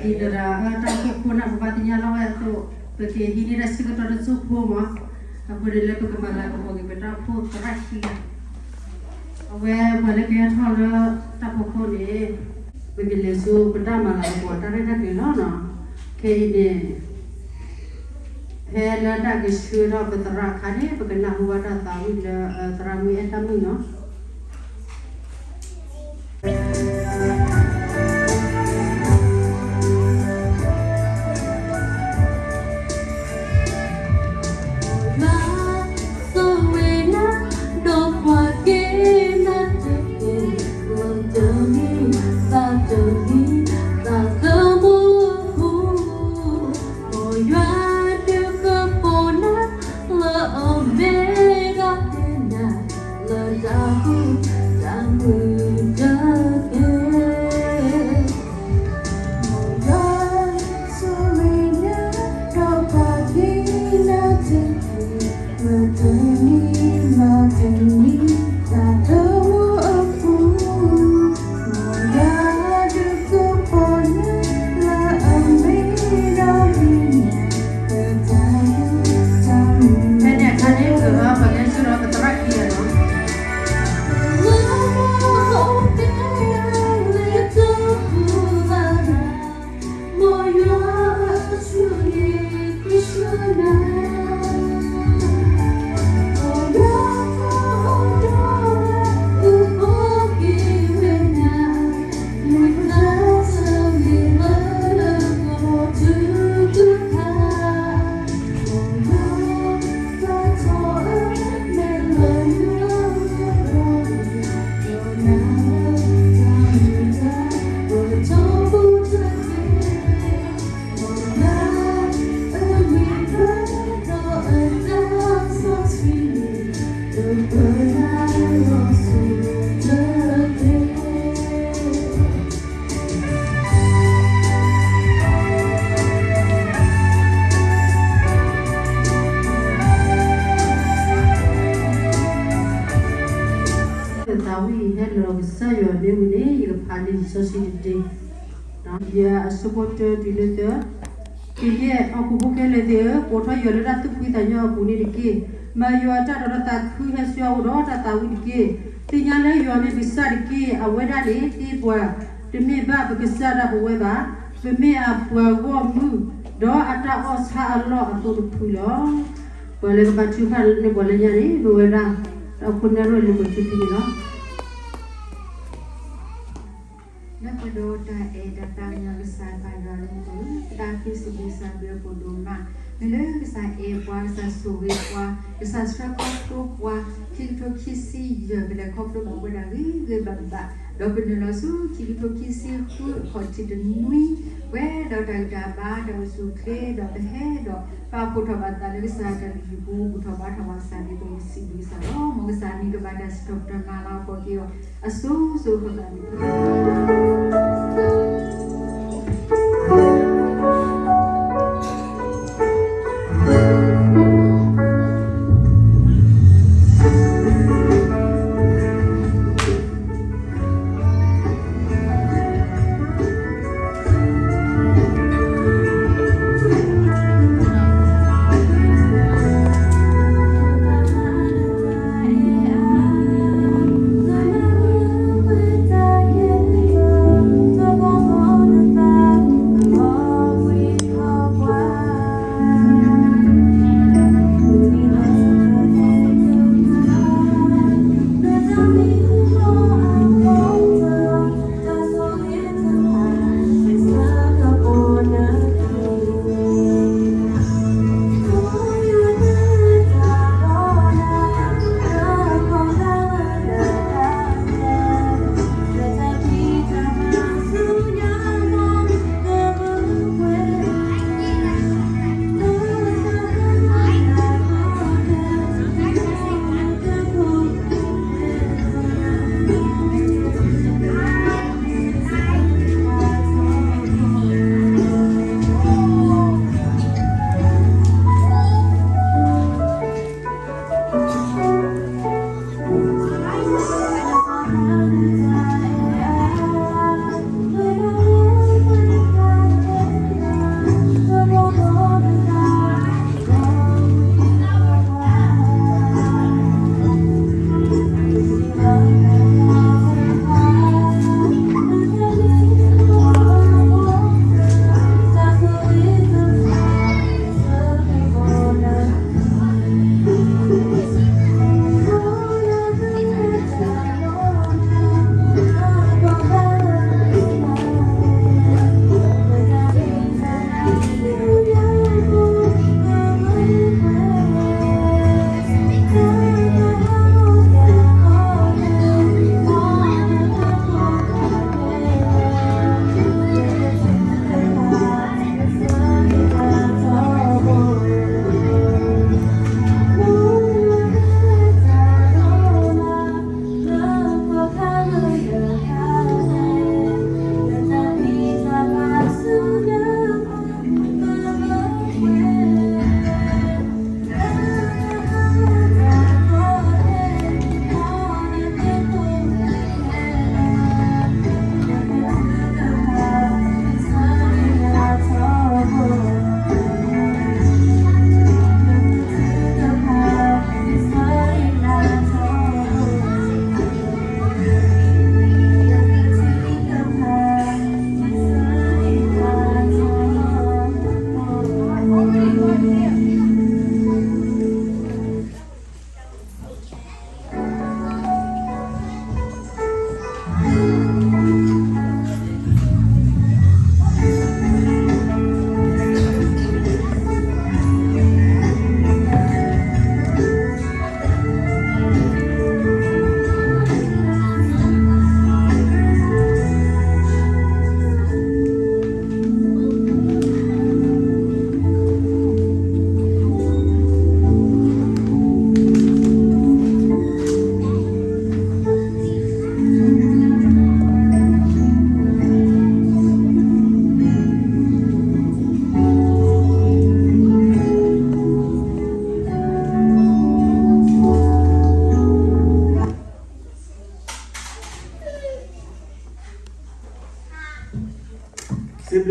ဒီးတၢ်အိၣ်ဖှိၣ်ခိၣ်နၢ် ပဘၣ်သ့ၣ်ညါလီၤဝဲအသိး, ပကဟံးန့ၢ်တၢ်ဆၢကတီၢ်တစိၢ်ဖိမး, အဃိန့ၣ်လၢပကမၤလၤကပီၤက့ၤပတၢ်အိၣ်ဖှိၣ်သရၣ်ခံဂၤ, အဝဲပှၤလၢကဟဲထီၣ်လၢတၢ်ဖီခိၣ်န့ၣ်, ပကလဲၤဆူပတၢ်မၤလၤကပီၤတၢ်ရဲၣ်တၢ်ကျဲၤလီၤနီၤ. ခဲအံၤန့ၣ် ဖဲလၢတၢ်ကဆှၢထီၣ်ပသရၣ်အခါန့ၣ် ပကနၢ်ဟူဘၣ်တၢ်သးဝံၣ်လၢ သရၣ်မုၣ်အဲၣ်တၢ်မုၣ်နီၤ. ဖဲန့ၣ်အခါန့ၣ် ပကဟဲဆှၢဒီးပသရၣ်ခံဂၤလီၤ. သးဝံၣ်ဟဲလီၤကစၢ်ယွၤမ့ၢ်ဝံၤန့ၣ် ယကဖးန့ၢ်လံာ်စီဆှံတဒ့, ယဲၢ်အဆၢဖိတၢတုၤလၢသၢ, ကယဲၢ်ဟီၣ်ခိၣ်ဖိခဲလၢာ်သ့ၣ်ဧၢ, ကိးထီၣ်ယွၤလၢတၢ်သူၣ်ဖှံသးညီအပူၤန့ၣ်တက့ၢ်. မၤယွၤအတၢ်ဒီးတၢ်သးခု ဟဲဆူအအိၣ်ဒီးတၢ်သးဝံၣ်တက့ၢ်. သ့ၣ်ညါလၢယွၤမ့ၢ်ကစၢ်တက့ၢ်. အဝဲဒၣ်န့ၣ်တ့ပှၤ, တမ့ၢ်ဘၣ်ပကစၢ်ဒၣ်ပဝဲဘၣ်. ပမ့ၢ်အပှၤဂီၢ်မုၢ်, ဒီးအတၢ်အီၣ်ဆၣ်အလီၢ်အသိတဖုလီၤ. ပှၤလၢကဘါထုကဖၣ်န့ၢ်ပှၤလၢညါန့ၣ် မ့ၢ်ဝဲဒၣ် တၢ်အိၣ်ဖှိၣ်နၢ်ရဲၣ်လၢပှဲၤထူဖံန့ၣ်လီၤ. လၢပှဲၤဒီးတၢ်အဲၣ်တၢ်သးကညီၤကစၢ်သးယွၤလၢမူခိၣ်, တၢ်ဃ့စံးဘျုးကစၢ်ဘျုးအဖှိၣ်ဒိၣ်မး, မ့ၢ်လၢကစၢ်အဲၣ်ပှၤ, ကစၢ်ဆိၣ်ဂ့ၤပှၤ, ကစၢ်ဆှၢခီဖျိပှၤ, ခံကထိခံဆံယဲၢ် ပလဲၤခီဖျိဘၣ်ဝဲဒၣ်ဂ့ၤဂ့ၤဘၣ်ဘၣ်, ဒီးပနုာ်လီၤဆူခံကထိခံဆံဃုအခီၣ်ထံးတနွံ, ပှဲၤဒီးတၢ်ဂံၢ်တၢ်ဘါ တၢ်အိၣ်ဆူၣ်အိၣ်ချ့ ဒီးပဟဲဒီးပာ်ဖှိၣ်ထီၣ်ဘၣ်သးလၢကစၢ်တၢ်လုၢ်ဟံၣ်ပူၤ ဘူၣ်ထီၣ်ဘါထီၣ်ဘၣ်ကစၢ်ဒ်သိး ပစံးဘျုးကစၢ်လီၤ. မ်ကစၢ်မံၤကဘၣ်တၢ်စံးထီၣ်ပတြၢၤမၤလၤကပီၤက့ၤအီၤ အစိၤစိၤဃၣ်ဃၣ်န့ၣ်တက့ၢ်.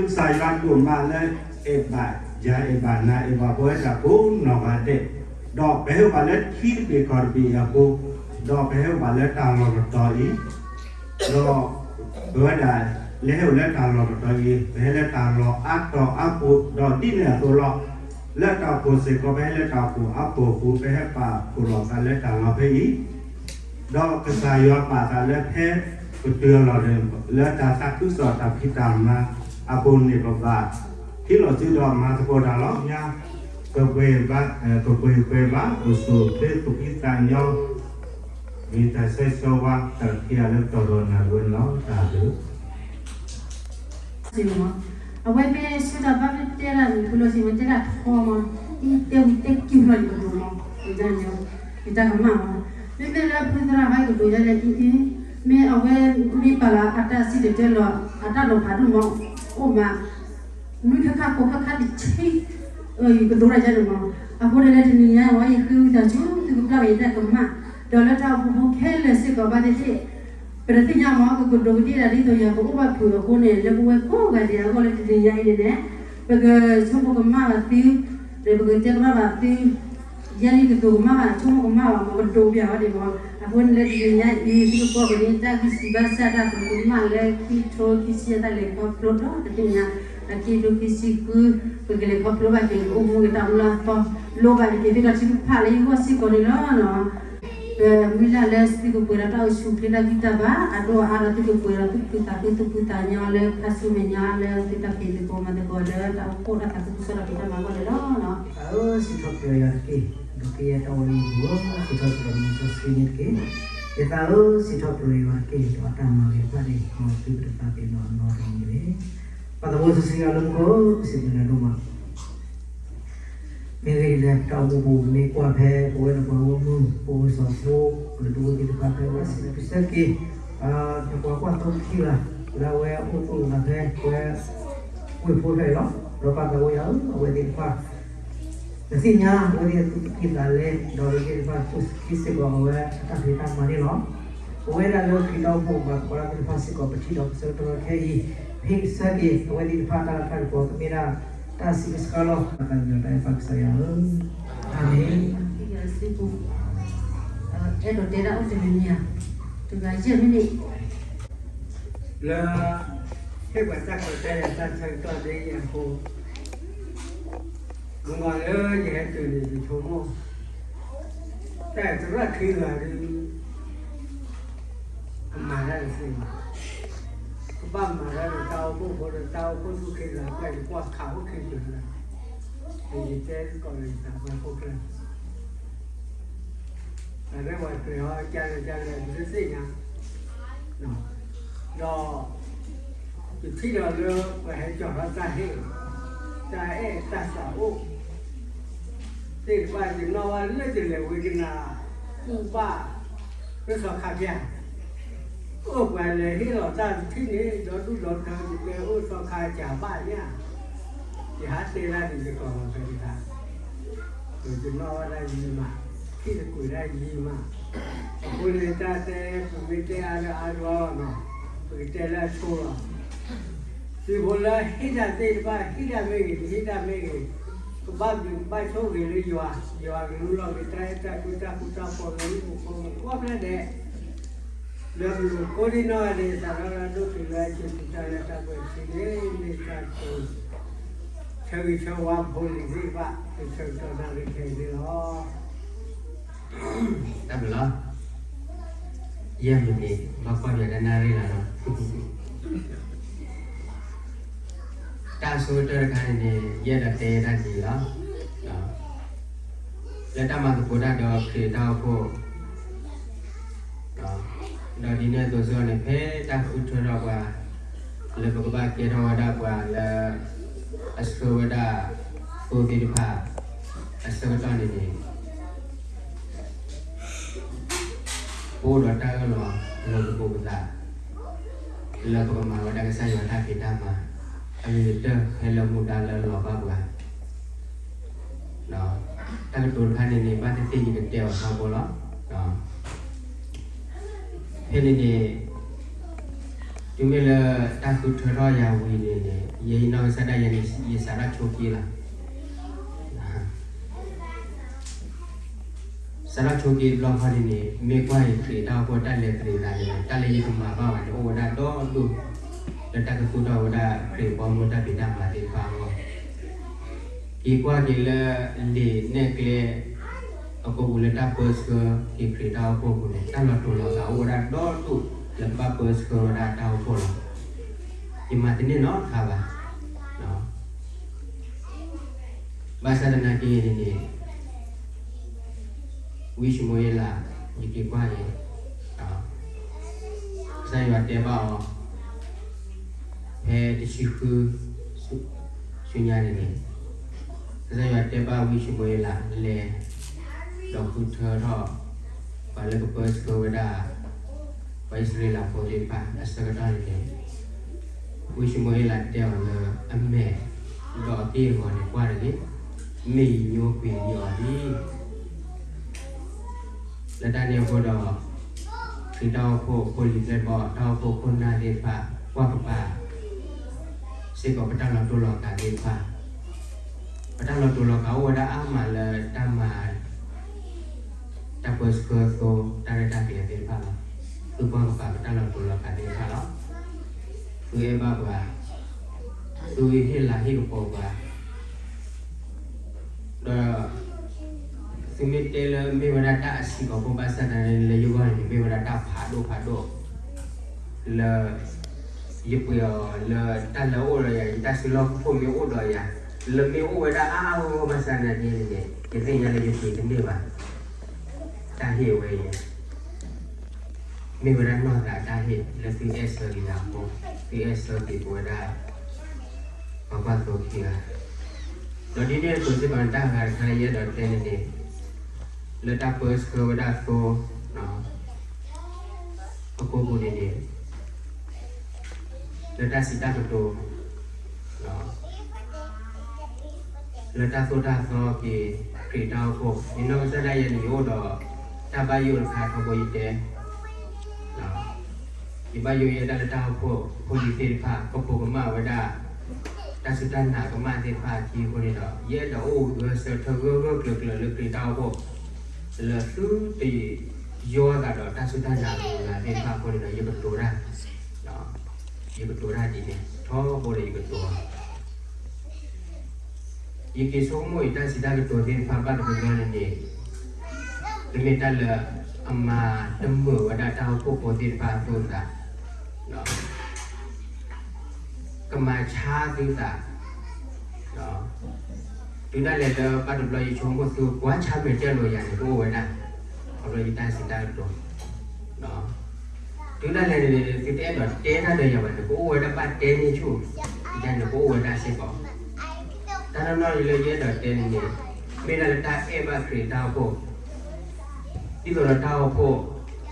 ကစၢ်ယွၤဒိၣ်မးလၢအဲၣ်ဘၣ်ယၤ အဲၣ်ဘၣ်နၤ အဲၣ်ဘၣ်ပဝဲဒၣ်ကိးနီၢ်ဂၤဒဲး, ဒီးပဟဲအိၣ်ဘၣ်လၢထံတဘ့ၣ်ကီၢ်တဘ့ၣ်အပူၤ, ဒီးပဟဲအိၣ်ဘၣ်လၢတၢ်လီၢ်တတီၤအံၤ, ဒီးပဝဲဒၣ်လဲၤဟဲအိၣ်လၢတၢ်လီၢ်တတီၤအံၤ ပဟဲလၢတၢ်လီၢ်အါတီၤအါပူၤ, ဒီးဒ်န့ၣ်အသိးလီၤ. လၢတၢ်အိၣ်ဖှိၣ်စ့ၢ်ကီး ပဟဲလၢတၢ်အိၣ်ဖှိၣ်အါပူၤအပူၤ ပဟဲပာ်ဖှိၣ်လီၤသးလၢတၢ်လီၢ်ဖဲအံၤ ဒီးကစၢ်ယွၤပာ်သးလၢဖဲပတုၤအလီၢ်န့ၣ် လၢတၢ်သးခုကစီၣ်တၢ်ဖံးတၢ်မၤအပူၤန့ၣ် ပဘၣ်ဟံးလီၤစုဒီးမၤသကိးတၢ်လီၤ. ညါ ကပှဲၤဘၣ် ကပှဲၤပှဲၤဘၣ် အိၣ်ဆူၣ်အိၣ်ချ့ သူၣ်ဖှံသးညီ မ့ၢ်တၢ်ဆၢဂ့ၤဆၢဝါ တၢ်ခံဂၤလၢကတီၢ်ဒီးနၢ်တဝဲန့ၣ်လီၤ. တၢ်ဘျုး အဝဲမ့ၢ်ဆၢတၢ်ဘၣ်မ့ၢ်တဲဒၣ်မုၢ်ဖုလီၤဆံး မ့ၢ်တဲဒၣ်ထီမး, အံၤတဲဝံၤတဲက့ၤဖျီယကဒိၣ်မး, ယတၢ်ကမၣ်မး, မ့မ့ၢ်လၢဖုသရၣ်ဟဲကဒိၣ်ယၤလဲၣ်အံၤအံၤ, မ့ၢ်အဝဲမ့ၢ်ပာ်လီၤအတၢ်စံၣ်တဲၤတဲလီၤ အတၢ်နီၤဖးဒိၣ်မး, အိၣ်မး နွံခါခါဃိးခါခါတဆံ, ယကဒိၣ်ဒၣ်ယၤန့ၣ်မး, အဃိန့ၣ်လၢတနံၤညါအံၤ ယဃ့ဝံသးစူၤ သုကပျၢ်ဘၣ်ယတၢ်ကမၣ်, ဒီးလၢတၢ်အိၣ်ဖှိၣ်ဖိခဲလၢာ်စ့ၢ်ကီးဘၣ်သ့ၣ်သ့ၣ် ပတသ့ၣ်ညါမး ကကဒိၣ်ကဒံဒၣ်ဒ်သိးယၤကအိၣ်ဘၣ်ဖုးအဃိန့ၣ် လၢပဝဲကိးဂၤဒဲးအဂီၢ်လၢတနံၤညါအံၤန့ၣ်န့ၣ်, ပကဆိကမိၣ်ကမၣ်ဘၣ်သု, ဒီးပကတဲကမၣ်ဘၣ်သု, ယဲလံကဒိၣ်ကမၣ်ဘၣ် ဆိကမိၣ်ကမၣ်ဘၣ်မး ကဒိၣ်ပျၢ်ဝဲဒံးမး, အဃိန့ၣ်လၢတနံၤညါအံၤ သုကကိးက့ၤန့ၣ် တၢ်ဂံၢ်စံးဘၣ်စၢ်တၢ်ပကမၣ်လၢခံထိခံဆံအတၢ်လဲၤခီဖျိဒီး တသ့ၣ်ညါ လၢခံထိခံဆံဃု ပကလဲၤခီဖျိဘၣ်က့ၤ ကအိၣ်မူက့ၤတၢ်အိၣ်မူလၢအသီ လိၣ်ဘၣ်တက့ၢ် သုတၢ်ထုကဖၣ်လၢယဂီၢ်စ့ၢ်ကီးန့ၣ်လီၤ. ပမုၢ်လၢ်လၢသုကပှဲၤဒီးတၢ်အိၣ်ဆူၣ်အိၣ်ချ့တၢ်ဂံၢ်တၢ်ဘါ အဒိၣ်အါဒီးသုကပှဲၤဒီးသူၣ်ဖှံသးညီလၢခါဆူမဲာ်ညါလၢသုတၢ်ဖံးသကိးမၤသကိးလၢတၢ်အိၣ်ဖှိၣ်တၢ်သးခုကစီၣ်တၢ်ဖံးတၢ်မၤအဂီၢ်န့ၣ်လီၤ. ယသးဧၢ, စံးထီၣ်ပတြၢၤယွၤတက့ၢ်. ဒီးကယဲၢ်တၢ်အိၣ်လၢယပူၤဧၢ, စံးထီၣ်ပတြၢၤလံာ်စီဆှံန့ၣ်တက့ၢ်. ယသးဧၢ, စံးထီၣ်ပတြၢၤယွၤတက့ၢ်. ဒီးတၢ်မၤဂ့ၤတဖၣ်န့ၣ် မ်သုကတသးပ့ၤနီၣ်အနီတမံၤတဂ့ၤ. ပၢ်သးဘိစီဆှံယွၤလၢမူခိၣ် ပစံးဘျုးနၤဒိၣ်မး မ့ၢ်ဂ့ၤဒ်လဲၣ် ပတၢ်အိၣ်မူပူၤ မ့ၢ်ကွၢ်ဖဲပဝဲဒၣ်ပှၤဂီၢ်မုၢ် ပအိၣ်စီၤဖိ ပကဒိးဝဲသ့ၣ်တဖၣ်ဖဲဝဲစံးကစၢ်က့ၤ ပှၤကွၢ်သိခံဂၤ လၢအဝဲအိၣ်သူၣ်အသးဖဲပဝဲ ဝ့ၢ်ဖိဖဲအံၤလီၤ. ဒီးပၢ်သးဝဲယၤဧၢ, အဝဲသ့ၣ်တဖၣ် ပသ့ၣ်ညါအဝဲသ့ၣ်သူၣ်ကံၢ်သးလဲ ဒီးအဝဲသ့ၣ်တဖၣ်သူၣ်ကံၢ်စ့ၢ်ကီးအဝဲအတၢ်ဖံးတၢ်မၤန့ၣ်လီၤ. ပဝဲဒၣ်လၢခရံာ်တၢ်အိၣ်ဖှိၣ်ပှၤသကိးတၢ်သ့ၣ်တဖၣ်စ့ၢ်ကီး ပထံၣ်ဒီးကစၢ်ကတီၢ်ခဲအံၤ ဟ့ၣ်ကစၢ်က့ၤအဝဲသ့ၣ်တဖၣ်တၢ်လၤတၢ်ကပီၤ ကမ့ၢ်ဒၣ်တၢ်စံးဘျုးစ့ၢ်ကီးလီၤ. ပသးကညီၤတၢ်အဲၣ်ပၢ်ကစၢ်ယွၤဧၢ, အၤမ့ၣ်. အဲၣ်ဒိးတဲဒၣ်အိၣ်တမံၤမံၤဧါ, တဂၤယဲၢ်မံးနံး လၢ ဟ့ၣ်ပှၤတၢ်ခွဲးတၢ်ယာ်တၢ်ဆၢကတီၢ်ဒ်အံၤအဃိ, မ့ၢ်လၢယဟဲတုၤန့ၣ် ယဆိကမိၣ် တၢ်သရၣ်ခံဂၤဒုး အမၤတၢ်တသ့ဘၣ်, ကဘၣ်မၤတၢ်ဒီးတၢ်အိၣ်ဖှိၣ်ဖိဒီး တၢ်အိၣ်ဖှိၣ်သူၣ်က့သးပှၢ် ယကွၢ်ခးအိၣ်ခံဖျၢၣ်လၢ ယတဲသကိးလၢယသးပှၢ်ဖိၣ်ကျၢၢ် တၢ်ရဲၣ်ဝဲတြဲၤဟီ ကလဲၣ်ကလဲၣ် ပတသ့ၣ်ညါ, ဒီး ယထံၣ်ဒီးလၢပှၤဟဲကၠီၤထီၣ်တၢ်ဟ့ၣ်, တၢ်အဲၣ်တၢ်သးအိၣ် သ့ၣ်တဖၣ် ယနီၣ်ဘၣ်လၢယလဲၤဝံကနၣ် ကူၣ်ဘၣ် လၢသီခါပျၢ် အိၣ်ပှၤလဲၤဟ့ၣ်လီၤတၢ်တထံၣ်န့ၣ် ဒီဒူၣ်ဒီထၢ ယတဲအိၣ်သီခါကဘၣ်ညါ, ယဟးတဲဒၣ်န့ၣ် ယကိးလီၤဖဲတခါ, ယနီၣ်ဝဲဒၣ်ယံၤမး, ထံၣ်တကွံာ်ဒၣ်ယံၤမး, အဃိန့ၣ်တၢ်တဲ ပမ့ၢ်တဲအါလၢအါဒွးလီၤနီၤ, ပကတဲလၢအဆိလီၤ. သုးဖိလၢဟ့ၣ်တၢ်သ့ၣ်တဖၣ် ဟ့ၣ်တၢ်မ့ၢ်ဂ့ၤ တဟ့ၣ်တၢ်မ့ၢ်ဂ့ၤ, ကဘၣ်ဘျုးကဘၣ်ဆိၣ်ဂ့ၤလၢယွၤ, ယွၤကလူလီၤက့ၤတၢ်အဲၣ်တၢ်ကွံတၢ်ဃူတၢ်ဖိးလၢဟံၣ်ဖိဃီဖိကိးဖျၢၣ်ဒဲး လၢပလိၤကိးဒံနီၢ်ဂၤဒဲး စးထီၣ်လၢအဒိၣ်တုၤလၢအစုပူၤတၢ်လၢတၢ်ကွဲးဆံန့ၣ် မ့ၢ်တၢ်ဆၢဂ့ၤဆၢဝါဖိလံၤသ့ၣ်တဖၣ် လၢဆၢကတီၢ်နၣ်ရံၣ်ခဲအံၤန့ၣ်လီၤ. တၢ်ဘျုးလီၤ. ယဲၢ်မံးနံး ဘၣ်ကွၢ်ပၠးတၢ်နၣ်ရံၣ်လီၤနီၤ. တၢ်ဆိကတၢၢ်တခါန့ၣ်န့ၣ် ယအဲၣ်ဒိးတဲတၢ်ဒ်အံၤလီၤ. လၢတၢ်မၤသကိးတၢ်ဒီးခရံာ်တၢ်အိၣ်ဖှိၣ် ဒီးဒ်န့ၣ်အသိးစ့ၢ်ကီးန့ၣ် ဖဲတၢ်ဃုထၢထီၣ်ပှၤ လၢပကဘၣ်ကဲထီၣ်ဝဲဒၣ်ပှၤလၢ အဆှၢဝဲဒၣ်သိသ့ၣ်တဖၣ် အဆၢကတီၢ်န့ၣ်န့ၣ် ပအိၣ်ဒီးတၢ်အၢၣ်လီၤလၢပပူၤပသး လၢပကမၤဝဲဒၣ်ကစၢ်ယွၤတၢ်ဖံးတၢ်မၤ အဂ့ၤကတၢၢ်ဖဲလၢမူဒါလၢလီၤဘၣ်ပှၤ တၢ်ကတိၤတခါန့ၣ်န့ၣ် ဘၣ်သ့ၣ်သ့ၣ်ယကတဲအီၤထီဘိလီၤ. ဖဲန့ၣ်န့ၣ် တုၤမ့ၢ်လၢတၢ်ဃုထၢထီၣ်ယၤဝံၤန့ၣ်န့ၣ် ယဲယနီၢ်ကစၢ်ဒၣ်ယဲန့ၣ် ယစးထီၣ်ဆိက့လီၤ. စးထီၣ်ဆိက့တဘျီဃီန့ၣ်န့ၣ် မ့ၢ်ကွၢ်အံၤခရံာ်တၢ်အိၣ်ဖှိၣ်တၢ်လဲၤသရံးသးန့ၣ် တၢ်လၢယကမၤဘၣ်ဝဲန့ၣ် အိၣ်ဝဲဒၣ်ဒီဒိၣ် လၢတၢ်ကသူၣ်ထီၣ်ဝဲဒၣ်ခရံာ်ဘီမုၢ်တၢ်ဖံးတၢ်မၤသ့ၣ်တဖၣ်အဂီၢ် က့ၤကွၢ်က့ၤလၢလံာ်နဲၣ်ကျဲ အကိာ်ပူၤလၢတၢ်ပၢဆှၢက့ၤခရံာ်တၢ်အိၣ်ဖှိၣ်အပူၤန့ၣ် တၢ်လီၤတိာ်လီၤကာ်အိၣ်ဝဲဒၣ်ဒီဒိၣ် လၢဘၣ်ပၢဆှၢဝဲဒၣ်တၢ်အိၣ်ဖှိၣ်လီၤ. ယမၤတန့ၢ်နီတခါဘၣ်. ဘၣ်ဆၣ်သနာ်က့န့ၣ်န့ၣ် ဝံၡမူၤအ့လး ယက့ၤကွၢ်န့ၣ် ကစၢ်ယွၤတဲဘၣ်အီၤ ဖဲတဆံဃု ဆူညါန့ၣ်န့ၣ် ကစၢ်ယွၤတဲဘၣ်ဝံၡမူၤအ့လး လဲၤ ဒီးဃုထၢထီၣ် ပှၤလၢကပၢဆှၢဝဲဒၣ် ပှၤအံၣ်စရ့လးဖိသ့ၣ်တဖၣ်အဆၢကတီၢ်န့ၣ်န့ၣ် ဝံၡမူၤအ့လးတဲအီၤလၢအမဲာ် ဒီးအက့ၢ်အဂီၤန့ၣ်ကွၢ်တဂ့ၤ, မ့ၢ်ယညိကွံာ်ဒံးအီၤလံ. လၢတၢ်န့ၣ်အဃိဒီး ခရံာ်တၢ်အိၣ်ဖှိၣ်ဖိလံၤဖျဲၣ်ဘီ တၢ်အိၣ်ဖှိၣ်ခိၣ်နၢ်သ့ၣ်တဖၣ် ကွၢ်ကပၤ စ့ၢ်ကီးပတၢ်လီၤတိၢ်လီၤကးသ့ၣ်တဖၣ်, ပတၢ်လီၤတိၢ်လီၤကးအိၣ်ဝဲဒၣ်အါမးလၢတၢ်မၤ တၢ်ပၢဆှၢသိ တၢ်ရဲၣ်တၢ်ကျဲၤသ့ၣ်တဖၣ်လီၤ. သုကွၢ်ကပၤပတၢ်လီၤတိၢ်လီၤကးသ့ၣ်တဖၣ်လီၤ. သုအဲၣ်ဘၣ်ပှၤ, သုဟ့ၣ်လၤဟ့ၣ်ကပီၤပှၤ, ဒီး သုမ့ၢ်တဲလၢမ့ၢ်ဝဲဒၣ်တၢ်အဆံးကီးဖိဘၣ်ဆၣ်သနာ်က့ လၢယဂီၢ်န့ၣ် မ့ၢ်ဝဲဒၣ်တၢ်ဖးဒိၣ်ဖးဒိၣ် လၢ ယပှ့ၤအီၤလၢတၢ်လၢအအိၣ်ဒီးယၤ, ယတၢ်စုလီၢ်ခိၣ်ဖှိၣ်မ့ၢ်အိၣ်ဒီးယၤ, လၢမ့ၢ်အိၣ်ဝဲဒၣ်အါအါဂီၢ်ဂီၢ်ဘၣ်ဆၣ်သနာ်က့န့ၣ်န့ၣ် ယသ့ၣ်ညါလၢယပှ့ၤတန့ၢ်ဘၣ်. တၢ်ဟ့ၣ်ဝဲအံၤ မ့ၢ်ဝဲဒၣ်နီၢ်သးတၢ်ဟ့ၣ်လၢသုအဲၣ်ဆၢက့ၤယၤအဃိ, သုအဲၣ်ဆၢက့ၤပဝဲဒၣ် ပှၤကွၢ်သိခံဂၤ, ဒီးဒ်န့ၣ်အသိးစ့ၢ်ကီးန့ၣ် တၢ်ဂၤတခါလၢယအဲၣ်ဒိးတဲန့ၣ်န့ၣ် လၢတၢ်ပၢဆှၢဝဲဒၣ်သိ အကိာ်ပူၤန့ၣ်န့ၣ် လၢတၢ်စံးတၢ်ကတိၤ လၢတၢ်သိၣ်တၢ်သီက့ၤ ခရံာ်တၢ်အိၣ်ဖှိၣ်, ယနီၢ်ကစၢ်ဒၣ်ယဲန့ၣ် ယအိၣ်ဒီးတၢ်ဘၣ်ယိၣ်တခါထီဘိယတဲ, ယဘၣ်ယိၣ်ယဲဒၣ်လၢတၢ်အိၣ်ဖှိၣ် ဖိလံၤသ့ၣ်တဖၣ် ကပိာ်ကမၣ်ဝဲဒၣ် တၢ်စူၢ်တၢ်နာ်ကမၣ်သ့ၣ်တဖၣ်အခံအဃိန့ၣ်ဒီး ယအဲၣ်ဒိးအိၣ်ဂၢၢ်ဆၢထၢၣ်ဂၢၢ်ဂၢၢ်ကျၢၤကျၢၤလၢခရံာ်တၢ်အိၣ်ဖှိၣ် လၢသုတယီသးဒီးတၢ်စူၢ်တၢ်နာ်အဂၤသ့ၣ်တဖၣ်အဃိန့ၣ်ဒီး ယကတိၤတၢ်, ယကတိၤတၢ်ဒ်န့ၣ် ထီဘိဒီးယကတိၤ ယက့ၤဆိကမိၣ်အံၤ တၢ်စံးတၢ်ကတိၤသ့ၣ်တဖၣ်ဘၣ်တဘျီဘျီန့ၣ်န့ၣ် တမ့ၢ်တၢ်လၢအမၤတမုာ်ဝဲဒၣ်တၢ်အိၣ်ဖှိၣ်ဖိသ့ၣ်တဖၣ်အသူၣ်အသး, ကမၤဆါသုသး, တုၤဒၣ်လဲာ်လၢဘၣ်တဘျီယဆိကမိၣ်သုကွၢ်ဆါမဲာ်ကၢၢ်လိာ်ယၤန့ၣ် ကအိၣ်ဝဲဒၣ်, ခီဖျိယတၢ်စံးတၢ်ကတိၤ တုၤဒၣ်လဲာ်န့ၣ် သုတအဲၣ်ဒိးတဲတၢ်ဒီးယၤဘၣ်န့ၣ် ကအိၣ်ဝဲဒၣ်ဘၣ်တဲန့ၢ်ဆူၣ်, ယန့ၣ်ကအိၣ်ဝဲဒၣ်စ့ၢ်ကီး, တၢ်နီၢ်နီၢ်လၢယအဲၣ်ဒိးတဲန့ၣ်န့ၣ် မ့ၢ်ဒၣ်လၢတၢ်အဲၣ်ဘၣ်ခရံာ်တၢ်အိၣ်ဖှိၣ် ဒ်သိးဒီးတၢ်အိၣ်ဖှိၣ်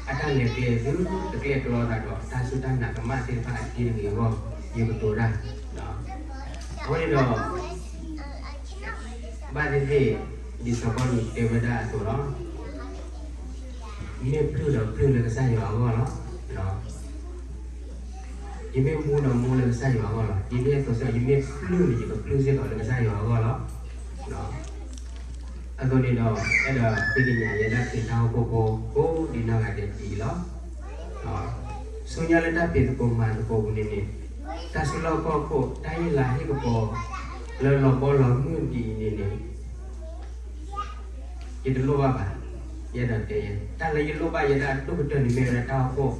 အတၢ်လဲၤကျဲသုတကျဲကျီသးဒီး တၢ်စူၢ်တၢ်နာ်ကမၣ်သ့ၣ်တဖၣ်အသံတဂ့ၤအဂီၢ် ယကတိၤတၢ်, အဃိန့ၣ်ဒီး ဘၣ်သ့ၣ်သ့ၣ် ဒ်စီၤပီလူးတဲဝဲဒၣ်အသိးလီၤ. မ့ၢ်ပျုၢ်ဒီးပျုၢ်လၢကစၢ်ယွၤအဂီၢ်လီၤ. ယမ့ၢ်မူဒီးမူလၢကစၢ်ယွၤအဂီၢ်လီၤ. ဒ်န့ၣ်အသိးစ့ၢ်ကီး ယမ့ၢ်ပျုၢ်န့ၣ်ယကပျုၢ်စ့ၢ်ကီးလၢကစၢ်ယွၤအဂီၢ်လီၤ. အသိးန့ၣ်ဒီး အဲၣ်ဒိးဃ့ကညးယဲဒၣ်ခရံာ်တၢ်အိၣ်ဖှိၣ်ဖိ ကိးဒံးနီၢ်ဂၤဒဲးဒ်အံၤလီၤ. ဆူညါလၢတၢ်ဖံးသကိးမၤသကိးပူၤန့ၣ်န့ၣ် တၢ်စုလီၢ်ခီၣ်ခိၣ် တၢ်ဟ့ၣ်လၤဟ့ၣ်ကပီၤ လၢလီၤဘီလီၤမုၢ်ဒ်အံၤန့ၣ်န့ၣ် ယတလိၣ်ဘၣ်ဘၣ်. ယအဲၣ်ဒိးတဲယဲ တၢ်လၢယလိၣ်ဘၣ်ယဲဒၣ်အဒိၣ်ကတၢၢ်န့ၣ်မ့ၢ်ဝဲဒၣ်တၢ်အိၣ်ဖှိၣ်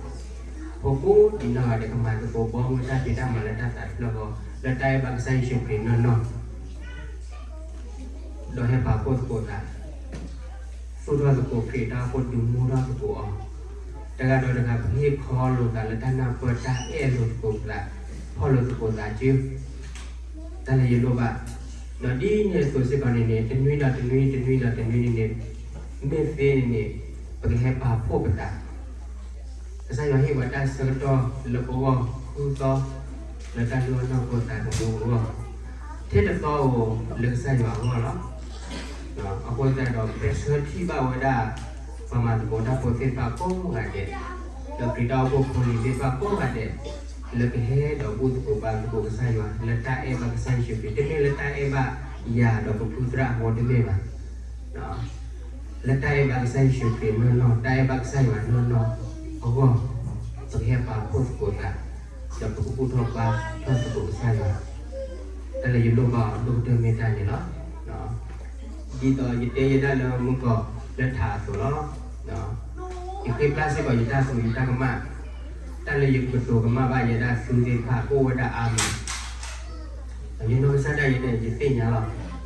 ဖိကိးဒံးနီၢ်ဂၤဒဲး ကမၤသကိးဘီမုၢ်တၢ်ဖံးတၢ်မၤလၢတၢ်သးတဖျၢၣ်ဃီ လၢတၢ်အဲၣ်ဘၣ်ကစၢ်ယ့ၣ်ၡူးခရံာ်နီၢ်နီၢ် ဒီးဟဲပာ်ဖှိၣ်သကိးသး သူၣ်ထီၣ်သကိးခရံာ်တၢ်အိၣ်ဖှိၣ် ဒုးမူထီၣ်သကိးအီၤ တဂၤဒီးတဂၤ ပဟ့ၣ်ခီလိာ်သးလၢတၢ်နၢ်ပၢၢ်တၢ်အဲၣ်လိာ်သကိးသး ဖီၣ်လိာ်သကိးသးစု တၢ်လၢယလိၣ်ဘၣ် ဒီးဒ်န့ၣ်အသိးစ့ၢ်ကီးန့ၣ်န့ၣ် တနွံဒီးတနွံ တနွံဒီးတနွံန့ၣ်န့ၣ် မ့ၢ်သ့န့ၣ်န့ၣ် ပကဟဲပာ်ဖှိၣ်ပသး ကစၢ်ယွၤဟ့ၣ်ပှၤတၢ်ဆၢကတီၢ်လၢပဂီၢ်ဃုသီ လၢတၢ်လုၢ်အီၣ်နီၢ်ခိသးသမူအဂီၢ် ထဲတသီဧိၤလၢကစၢ်ယွၤအဂီၢ်လီၤ. အဃိသတးဒီး ပဆၢထံၣ်ဘၣ်ဝဲဒၣ် ပှၤမၤသကိးတၢ်ဖိသ့ၣ်တဖၣ်ကိးဂၤဒဲး, ဒီးခရံာ်တၢ်အိၣ်ဖှိၣ်ဖိလံၤသ့ၣ်တဖၣ်ကိးဂၤဒဲး, လၢကဟဲဒီးဘူၣ်သကိးဘါသကိးကစၢ်ယွၤ လၢတၢ်အဲၣ်ဘၣ်ကစၢ်ယ့ၣ်ၡူးခရံာ်, တမ့ၢ်လၢတၢ်အဲၣ်ဘၣ်ယၤဒီးပဖုသရၣ်အဃိတမ့ၢ်ဘၣ်. လၢတၢ်အဲၣ်ဘၣ်ကစၢ်ယ့ၣ်ၡူးခရံာ်နီၢ်နီၢ်, တၢ်အဲၣ်ဘၣ်ကစၢ်ယွၤနီၢ်နီၢ်အဂီၢ်, ပကဟဲပာ်ဖှိၣ်သကိးသး, ဒီးပကဘူၣ်ထီၣ်ဘါထီၣ်သကိးကစၢ်ယွၤ. တၢ်လၢယလိၣ်ဘၣ်အီၤဒိၣ်ကတၢၢ်မ့ၢ်တၢ်န့ၣ်လီၤ. ဒ်သိးယတဲယဲဒၣ်လၢမုၢ်ကီၢ်လၢထးအသိးလီၤ. ယဃ့ပျၢ်စ့ၢ်ကီးယတၢ်သရူးယတၢ်ကမၣ်, တၢ်လၢယကတိၤကမၣ်ဘၣ်ယဲဒၣ်သုသ့ၣ်တဖၣ် ကအိၣ်ဝဲဒၣ်အါမး, ယနီၢ်ကစၢ်ဒၣ်ယဲဒၣ်ယသ့ၣ်ညါလီ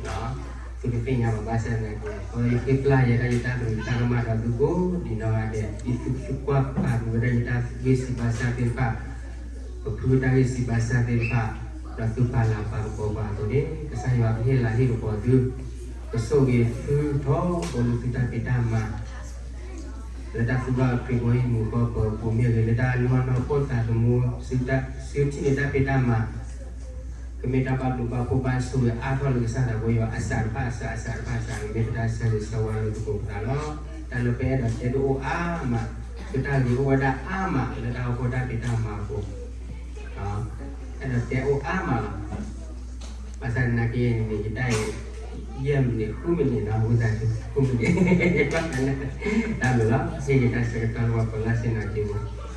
ၤ. သုကသ့ၣ်ညါဘၣ်ဘၣ်ဆၣ်သနာ်က့ ယဃ့ပျၢ်ယဲဒၣ်ယတၢ်သရူးယတၢ်ကမၣ်ဒီးသုကိးဒံးနီၢ်ဂၤဒဲး, ဒ်သုကွၢ်ပာ်က့ၤဝဲဒၣ်ယတၢ်ဂ့ၢ်စံးဘၣ်စၢ်သ့ၣ်တဖၣ်, ပဖုတၢ်ဂ့ၢ်စံးဘၣ်စၢ်သ့ၣ်တဖၣ်, ဒီးသုပာ်လၤပာ်ကပီၤပှၤအသိးန့ၣ် ကစၢ်ယွၤကဟ့ၣ်လၤဟ့ၣ်ကပီၤသု, ကဆိၣ်ဂ့ၤသုထီဘိလၢသုတၢ်ဖံးတၢ်မၤ လၢတၢ်သူၣ်ဘၣ်ခရံာ်ဖိအံၤမူၤကီၢ်ပၢၤပူၤမ့ၢ်ဂ့ၤ, လၢတၢ်နီၢ်နီၢ်ခိၣ်သးသမူ စုထံၣ်န့ၢ်တၢ်ဖံးတၢ်မၤ, ကမ့ၢ်တၢ်ဘၣ်ဘျုးဘၣ်ဖှိၣ်ဘၣ်ဆိၣ်ဂ့ၤအါထီၣ်လၢကစၢ်သးဘိယွၤအစးတဖၣ်အစးအစးတဖၣ်အစး, ကမ့ၢ်ပတၢ်ဆၢဂ့ၤဆၢဝါလၢသကိးပသးလီၤ. တၢ်လၢပအဲၣ်ဒိးတဲတအိၣ်အါမး, ပတၢ်ဂ့ၤအိၣ်ဝဲဒၣ်အါမးလၢတၢ်အိၣ်ဖှိၣ်တၢ်ဖံးတၢ်မၤအပူၤ အဲၣ်ဒိးတဲအိၣ်အါမးလီၤ. ဘၣ်ဆၣ်သနာ်က့န့ၣ် ယတၢ်အံၤ ယဲၢ်မံးနံး ဃုမံးနံးနီၤ, ဝံသးစူၤ ဃုမံးနံး, တၢ်ဘျုးလီၤ. ဟ့ၣ်က့ၤတၢ်ဆၢကတီၢ်လၢပှၤပလၢ်ဆ့ၣ်နီၤက့ၤပူၤ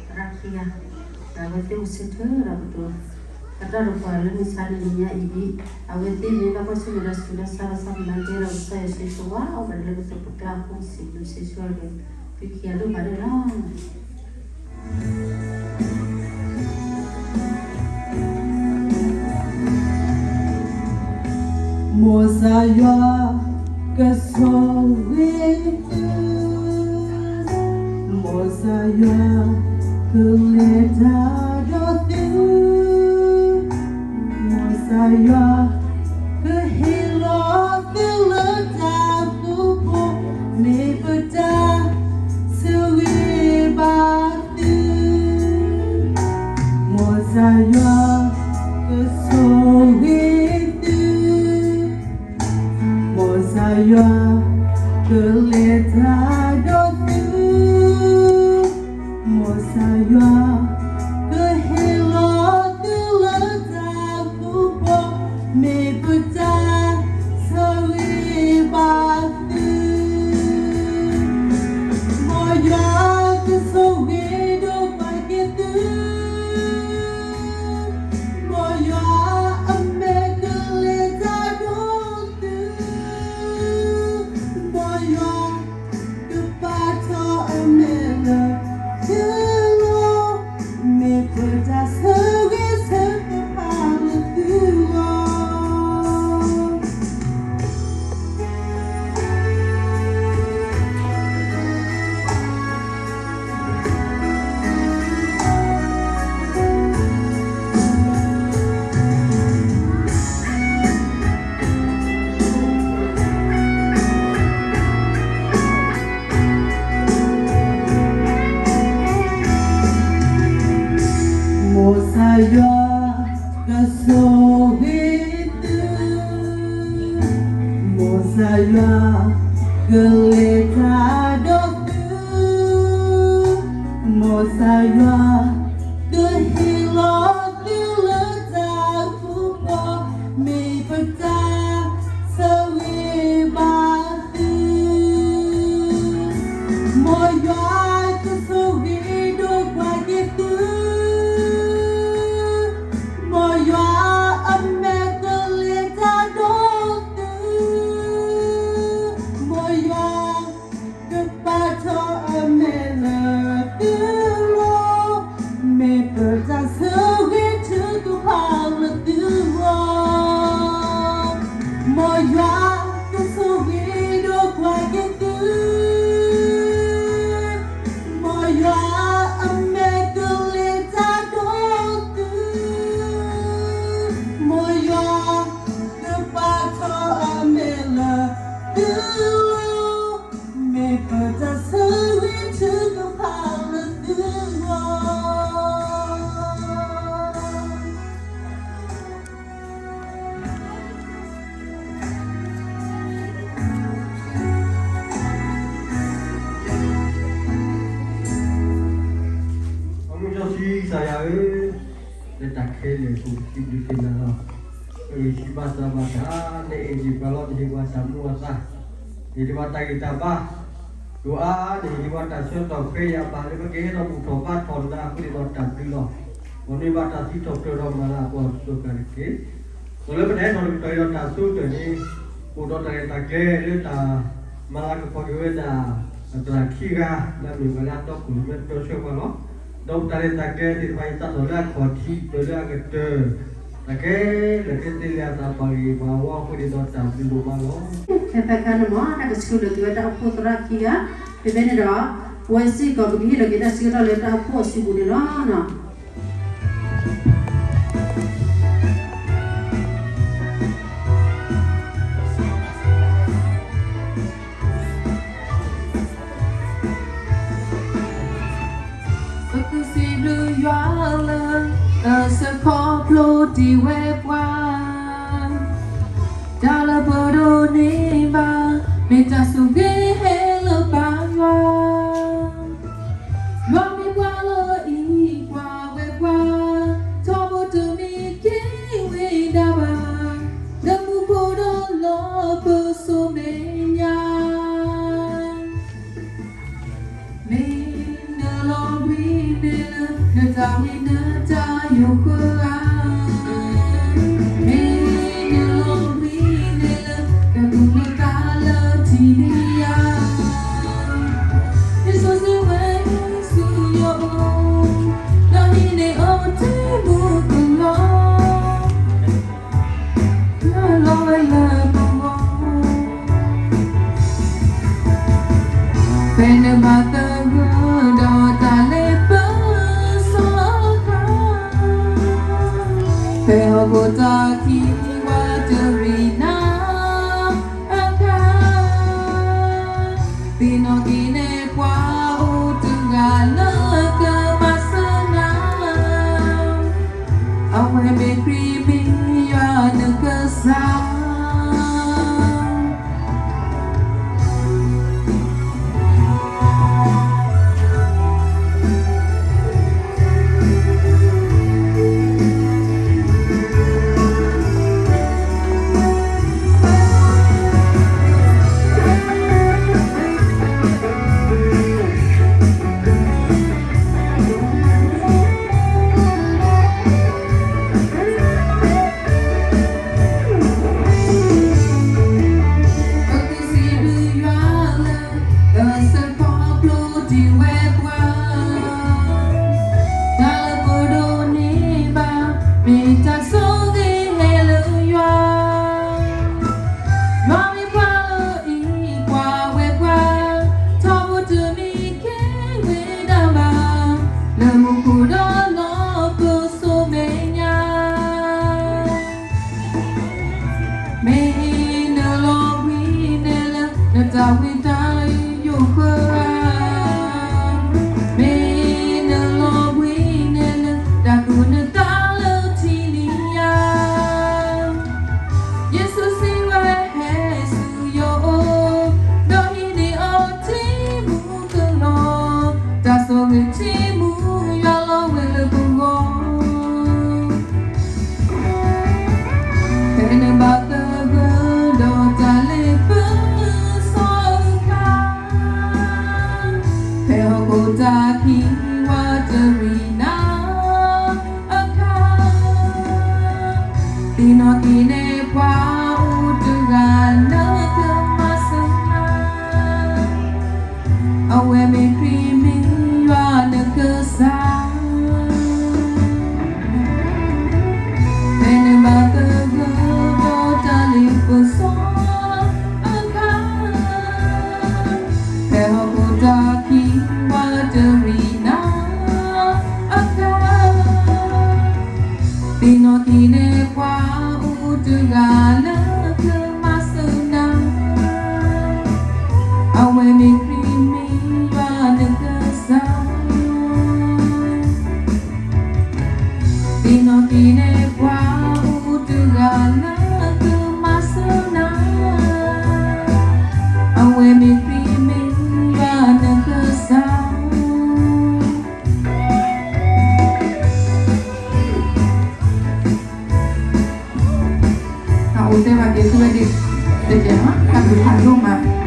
ရၤခံဂၤ, ဒီးအဝဲသ့ၣ်အိၣ်ဆၢထၢၣ်ဒီးကတိၤ ကတီၢ်ဒီးပှၤလၢမုၢ်ဆါတနံၤညါအံၤ, အဝဲသ့ၣ်မ့ၢ်ဘၣ်ကွၢ်ဆၢၣ်မဲာ်ဒီးစူၤဒီးစၢ်ဒီးသးမုာ်လၢ်ကဲဒီး ကစၢ်ယွၤဆိၣ်ဂ့ၤဆိၣ်ဝါအီၤဘၣ်လၢပတပကျါအဃိ စံးဘျုးစံးဆှၢက့ၤ သုခံဂၤဒိၣ်မးန့ၣ်လီၤ. မ်ကစၢ်ယွၤကဆိၣ်ဂ့ၤသု, မ်ကစၢ်ယွၤ ကလဲၤတၢ်ဒီးသု, မ်ကစၢ်ယွၤ ကဟ့ၣ်လီၤသုလၢတၢ်ဃူဖိ, မ့ၢ်ပတၢ်ဆိၣ်ဂ့ၤဘၣ်သု, မ်ကစၢ်ယွၤ ကဆိၣ်ဂ့ၤသု, မ်ကစၢ်ယွၤ ကလဲၤတၢ်ဒီးသု, မ်ကစၢ်ယွၤ ကဟ့ၣ်လီၤသုလၢတၢ်ဃူဖိ, မ့ၢ်ပတၢ်ဆိၣ်ဂ့ၤဘၣ်သု, မ်ယွၤကဆိၣ်ဂ့ၤဒီးပှၤက့ၤသု မ်ယွၤအမဲာ်ကလဲၤတၢ်ဒီးသု, မ်ယွၤ ကပာ်ထီၣ်အမဲာ်လၢသုလီၤ, မ့ၢ်ပတၢ်ဆိၣ်ဂ့ၤဆိၣ်ဝါလၢသုလီၤ. မ်ကစၢ်ယွၤ ကဆိၣ်ဂ့ၤသု, မ်ကစၢ်ယွၤ ကလဲၤတၢ်ဒီးသု, မ်ကစၢ်ယွၤ ကဟ့ၣ်လီၤသုလၢတၢ်ဃူဖိ, မ့ၢ်ပတၢ်ဆိၣ်ဂ့ၤဘၣ်သု, မ်ယွၤကဆိၣ်ဂ့ၤဒီးပှၤက့ၤသု, မ်ယွၤအမဲာ်ကလဲၤတၢ်ဒီးသု, မ်ယွၤ ကပာ်ထီၣ်အမဲာ်လၢသုလီၤ, ဟ့ၣ်ဂံၢ်ဘါစၢၤဘၣ်တၢ် နအဲၣ်ဒံးပှၤလီၤ နဟ့ၣ်ပှၤတၢ်မူအသး, ဟ့ၣ်ဒံးပှၤတၢ်ဂံၢ်တၢ်ဘါ, ဒိၣ်အါအါန့ၣ် ဟ့ၣ်ဒံးပှၤတၢ်ဆၢကတီၢ်ခွဲးယာ်ဘၣ်လၢ ပကဟဲထီၣ်ဘူၣ်ထီၣ်ဘါထီၣ်နၤအဃိန့ၣ်ဒီးတၢ်ဘျုးလီၤ. မ်နမ့ၢ်ဘၣ်တၢ်စံးထီၣ်ပတြၢၤဒီးမၤလၤကပီၤစ့ၢ်ကီးတက့ၢ်. ဒီးလၢပတဟဲထီၣ်တကတီၢ်အံၤဒီးတၢ်ဆိကတၢၢ်န့ၣ်, အိၣ်ဒီးတၢ်ရဲၣ်တၢ်ကျဲၤလၢတၢ်မၤလၤကပီၤက့ၤဝဲဒၣ် အသရၣ်ခံဂၤ လၢအမ့ၢ်ဝဲလၢအတီခိၣ်ရိၣ်မဲပၠီဆှၢပှၤလီၤ. ဒီးပတၢ်ရဲၣ်တၢ်ကျဲၤသ့ၣ်တဖၣ်အံၤ စးထီၣ်လၢအခီၣ်ထံး ပၢၢ်လၢအကတၢၢ် တၢ်ခဲလၢာ်ကသ့လၢအသးပှၢ်ဂ့ၤပှၤအဂီၢ်အဃိန့ၣ်ဒီးတၢ်ဘျုးဒိၣ်မးလီၤ. ဖဲဖဲခါန့ၣ်မ့ၢ် တၢ်ကဆှၢလၢာ်က့ၤဝဲတၢ်အိၣ်ဖှိၣ်သရၣ်ခံဂၤ, ဖဲဖဲန့ၣ်ဒီး ဝဲစ့ၢ်ကီးပကဟ့ၣ်လီၤက့ၤတၢ်ဆၢကတီၢ်လၢတၢ်အိၣ်ဖှိၣ်အစုပူၤန့ၣ်လီၤ. ပကစံးဘျုးယွၤလၢ အစံးခီဖျိတ့ၢ်ဝဲပှၤ, တၢ်လၢပဒိးန့ၢ်ဘၣ် မ့ၢ်တၢ်ဆိၣ်ဂ့ၤဟဲလၢပၢ်ယွၤ, ယွၤမ့ၢ်ပှၤလၢအအံးကွၢ်ဝဲပှၤ, ထီဘိတမ့ၢ်ကဲဝဲဒၣ်ဘၣ်, လၢမူခိၣ်ဒီးလီၢ်ပစိၤမဲာ်ညါ မ့ၢ်နလီၤဘှံးန့ၣ်လၢ နတၢ်ဝံနတၢ်ယိးဃၢဧါ, မ့ၢ်နလီၤဘှံးန့ၣ်လၢ တၢ်သူၣ်မံသးလၢထံၣ်န့ၢ်ယၤ, ယဆိၣ်ဂ့ၤဝဲဆူယအိၣ်, ဒီးဟံးန့ၢ်အီၤတ့မူကလီၤ လၢလီၤဝဲလၢပဂီၢ်, ဖဲနဘၣ်သဂၢၢ်ဒီးတၢ်လ့ပစီအခါ, ဖဲဟီၣ်ခိၣ်တၢ်ခံးဝးတရံးနၤအခါ သ့ၣ်နီၣ်က့ၤန့ၢ်ပှၤအိၣ်တဂၤလၢကမၤစၢၤနၤ, အဝဲမ့ၢ်ခရံာ်မ့ၢ်ယွၤနကစၢ် ပကစံးဘျုးယွၤလၢ အစံးခီဖျိတ့ၢ်ဝဲပှၤ, တၢ်လၢပဒိးန့ၢ်ဘၣ် မ့ၢ်တၢ်ဆိၣ်ဂ့ၤဟဲလၢယွၤ, ယွၤမ့ၢ်ပှၤလၢအအံးကွၢ်ဝဲပှၤ, ထီဘိတမ့ၢ်ကဲဝဲဒၣ်ဘၣ်, လၢမူခိၣ်ဒီးလီၢ်ပစိၤမဲာ်ညါ မ့ၢ်နလီၤဘှံးန့ၣ်လၢ နတၢ်ဝံတၢ်ယိးဃၢဧါ, မ့ၢ်နလီၤဘှံးန့ၣ်လၢ တၢ်သူၣ်မံသးလၢထံၣ်န့ၢ်ယၤ, ယဆိၣ်ဂ့ၤဝဲဟဲဆူယအိၣ်, ဒီးဟံးန့ၢ်အီၤတ့မူကလီၤ, တၢ်ဆိၣ်ဂ့ၤတ့မူယွၤလီၤဝဲလၢပဂီၢ် ဖဲနဘၣ်သဂၢၢ်ဒီးတၢ်လ့ပစီအခါ, ဖဲဟီၣ်ခိၣ်တၢ်ခံးဝးတရံးနၤအခါ, သ့ၣ်နီၣ်က့ၤန့ၢ်ပှၤအိၣ်တဂၤလၢကမၤစၢၤနၤ အဝဲမ့ၢ်ခရံာ်မ့ၢ်ယွၤနကစၢ်, ဖဲနဘၣ်သဂၢၢ်ဒီးတၢ်လ့ပစီအခါ, ဖဲဟီၣ်ခိၣ်တၢ်ခံးဝးတရံးနၤအခါ, သ့ၣ်နီၣ်က့ၤန့ၢ်ပှၤအိၣ်တဂၤလၢကမၤစၢၤနၤ, အဝဲမ့ၢ်ခရံာ်မ့ၢ်ယွၤနကစၢ်, သ့ၣ်နီၣ်က့ၤန့ၢ်ပှၤအိၣ်တဂၤလၢကမၤစၢၤနၤ, အဝဲမ့ၢ်ခရံာ်မ့ၢ်ယွၤနကစၢ် ဖဲနဘၣ်သဂၢၢ်ဒီးတၢ်လ့ပစီအခါ, ဝဲဒၣ် တကဲနီၤ တၢ်ဘျုးဖးဒိၣ်မး